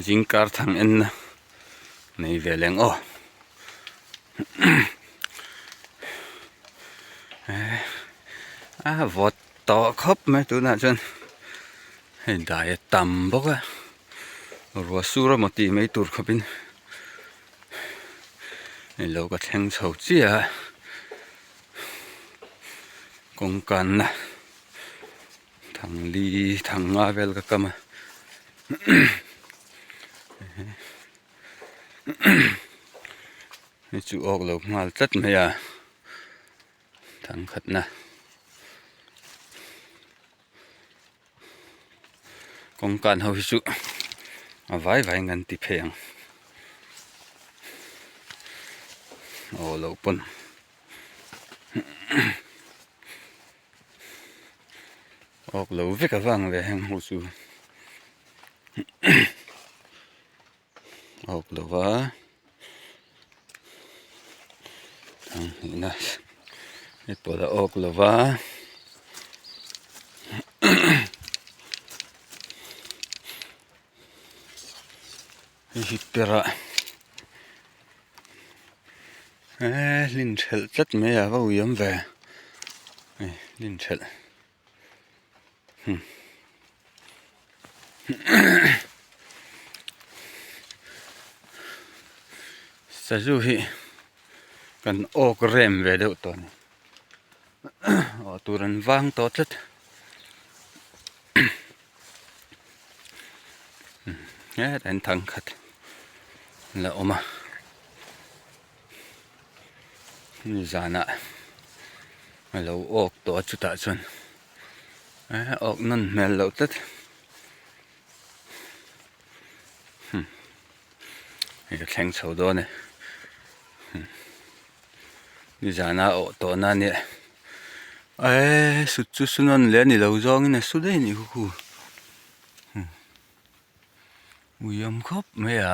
Zingkar thang enna nei ve leng aw. A vawt tawh khawp mai tunah chuan hei dai a tam bawk a ruah sur emaw tih mai tur khawpin hei lo ka thleng chho chiah a kawngkanna thang li thang nga vel ka kam a. Hei chu awk lo nghal tlat mai a thangkhatna kawngkan ho hi chu a vai vaiin kan ti phei ang aw lo pawn awk lo vek avang ve heng ho chu. Awk lo va thang hnihna hei pawh a awk lo va hei hi perah eee hlin thelh tlat mai a va uiawm ve hei hlin thelh. Sazu hi kan awk rem ve deuh tawh a ni awh tur an vang tawh tlat hetah hian thangkhat la awm a. Nizanah a lo awk tawh a chutah chuan eh awk nawn hmel loh tlat hei ka thleng chho dawn e nizana a awh tawh na ania eh sut chu su nawn leh a ni lo zawngin a su daih a nih khu khu ui awm khawp mai a.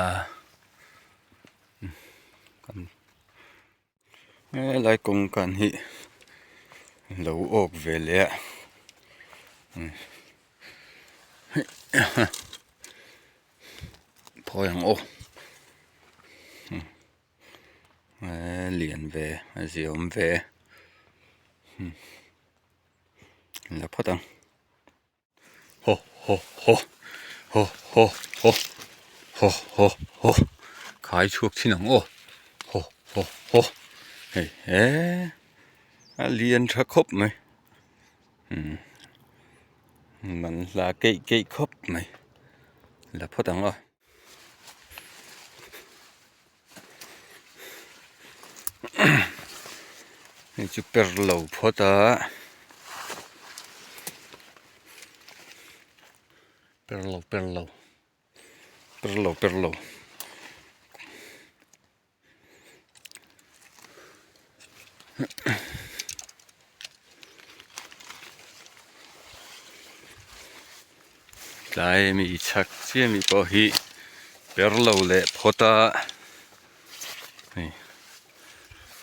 Helai kawngkan hi lo awk ve leh a phawi ang aw lian ve a ziawm ve la phawt ang. Ho ho ho ho ho ho ho ho ho khai chhuak thin ang aw ho ho ho hei he a lian tha khawp mai umm man hla keih keih khawp mai la phawt ang aw. Hei chu per lo phawt a per lo per lo per lo per lo. Tlai mi chhak chiah mi pawh hi per lo leh phawt a hei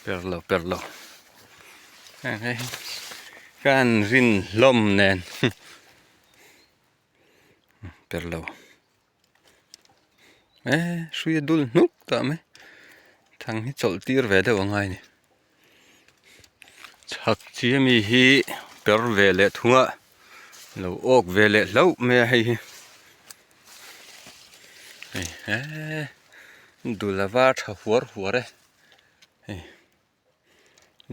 per lo per lo heng hei ka han rin hlawm nen per lo. Eh hrui a dul hnuk tah mai thang hi chawlh tir ve deuh a ngai a ni chhak chi ami hi per ve leh thung a lo awk ve leh hlauh mai a hei hi hei he dul a var tha huar huar e hei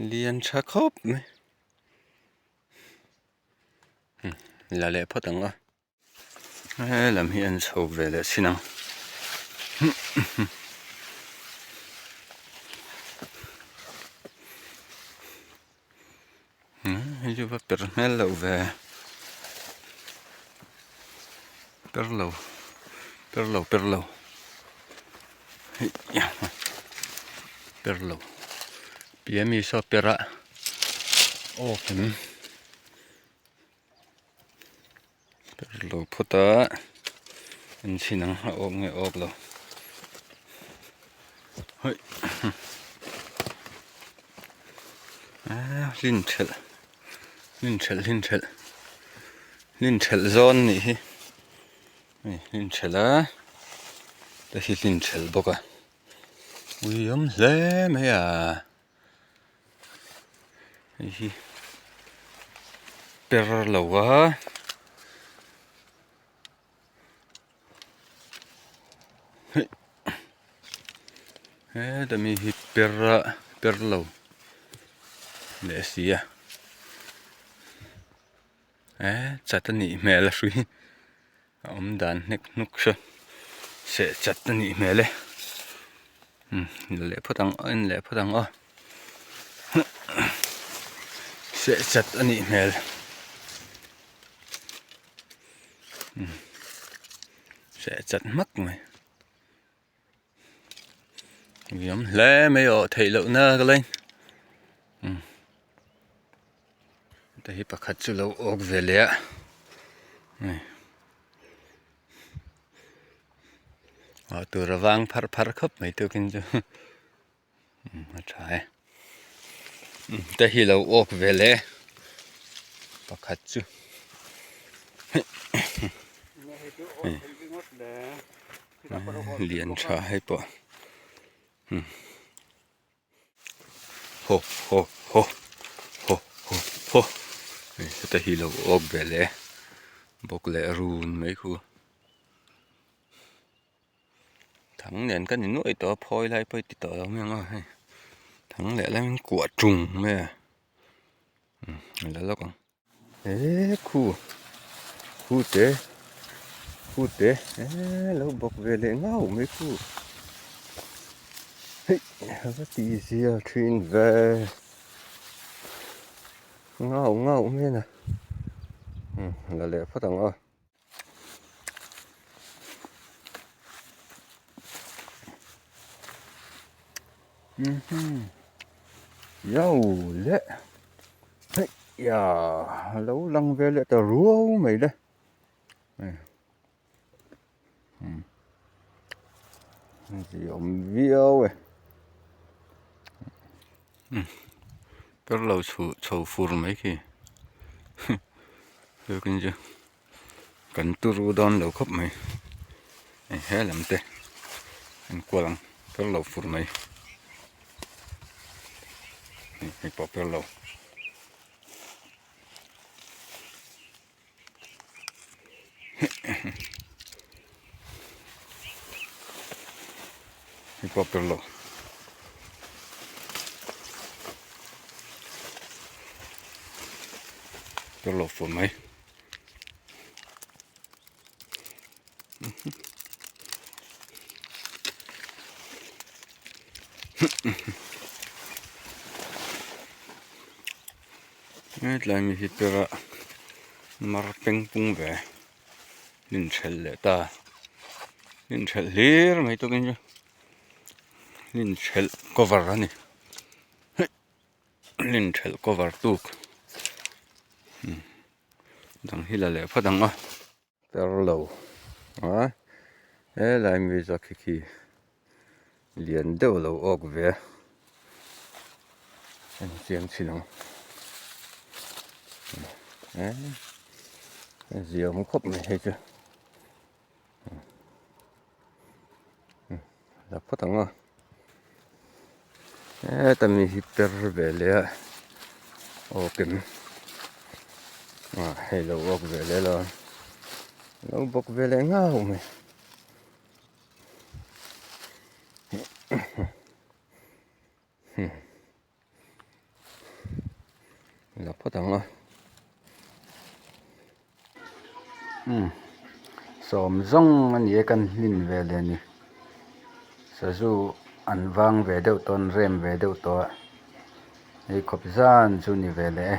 lian tha khawp mai la leh phawt ang a. He lam hi an chho ve leh chin ang. Hei chu va per hmel loh ve. Per lo. Per lo per lo. Per lo. Pian mi saw per a. Aw kim. Lo phawt a an chhin ang a awk nge awk lo hoi hlin thelh hlin thelh hlin thelh hlin thelh zawn nih hi hei hlin thelh a. Te hi hlin thelh bawk a ui awm hle mai a hei hi per lo a. Heta mi hi per a per lo leh si a eh chat a nih hmel a hrui a awm dan hnek hnuk saw seh chat a nih hmel e umm la leh phawt ang en leh phawt ang aw seh chat a nih hmel. Seh chat hmak mai liam hle mai aw theih loh na ka leng heta hi pakhat chu lo awk ve leh a ah tur a vang pharh pharh khawp mai tukin chu. A tha e te hi lo awk ve le pakhat chu lian tha hei pawh haw haw haw haw haw haw heta hi lo awk ve le bawk leh run mai khu. Thang nen kan innuai tawh a phawi lai pawh i ti tawh lo mai ang a hei thang leh lai in kuah tung mai a umm a la lawk ang eee khu khu te khu te eee lo bawk ve leh ngau mai khu hei a va tih zia thin ve ngau ngau mai a na umm la leh phawt ang aw. Yau leh hei ya lo lang ve leh ta ruau mai le zia awm viau e per lo chhu chho fur mai khi chu. Kan turu dawn lo khawp mai hei he lam te an kual ang per lo fur mai hei pawh per lo hei pawh per lo. Per lo fur mai. Hetlai mi hi pera mar peng pung ve nin thelh leh ta nin thelh hlir mai tawkin chu nin thelh cover a ni. Nin thelh cover tuk dang hi la leh phawt ang a. Ter lo a helai mi zawk hi khi lian deuh lo awk ve a en chiang thin ang e zia awm khawp mai hei chu la phawt ang a heta mi hi per ve leh a awk em ah hei lo awk ve leh lo lo bawk ve leh ngau mai la phawt ang a umm sawm zawng a ni a kan hlin ve leh a ni sazu an vang ve deuh tawh an rem ve deuh tawh a hei khawp zan chu ni ve leh e.